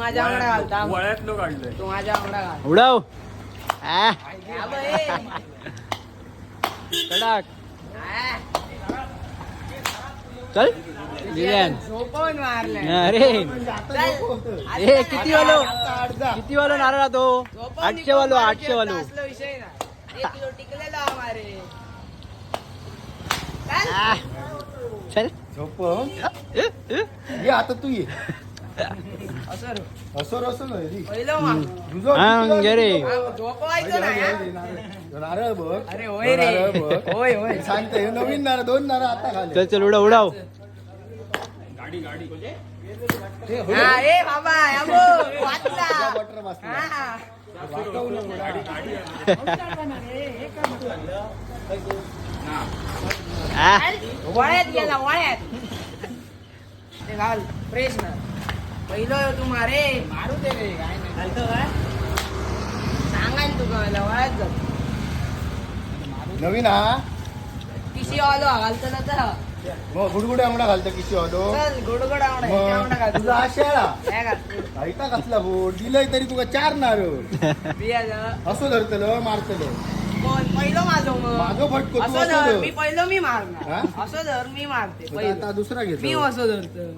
माझ्या वांगडा घालता. वळ्यातलो काढलंय. तू माझ्या वांगडा घाल. उडव आ, या बे. कडक. आ. चल दिव्यान. झोपवून मारले. अरे चल. ए, किती वालो? आता आठ जा. किती वालो नारळ तो? झोपवून 800 निघून वालो, मारशील 800 वालो. तर असला विषय ना. 1 किलो टिकलेलो आम्हारे. चल. आ, चल. झोप. ए, ए. ये आता तू ये. असं रे. असो असो ना रे. पहिलं मार. तुझं हा, घे रे. हा, झोपवायचं नाही, हा. नारळ बघ. अरे होय रे. नारळ बघ. होय होय. सांगते, हे नवीन नारळ, दोन नारळ आता खाले. चल चल, उडव उडव. गाडी गाडी. हा, ए बाबा, या बघ, वाचला. बटर बसला. हा. वाकवू नको. आ, वळ्यात गेला वळ्यात. ते घाल फ्रेश ना. पहिलं तू मारे. मारू दे रे, काय नाही घालतो काय सांगाल तुका मला वळ्यात जात. नवीन हा. किशी आलो घालतो ना तर. मग गुडगुडे आमडा घालतो किशी आलो. चल गोडगोड आवडा आवडा मग घालतो. तुझा हा शेळा. काय घालतो? ऐका कसला बोट दिलंय तरी तुका 4 नारळ. बिया. असो धरतलं मारतलं. कोण पहिलं माझं मग? माझं फटको, तू असं असं धर धर. मी पहिलं मी मारणार. हा? असं धर मी मारते आता पहिलं. दुसरा मी घेतो. असं धरतो.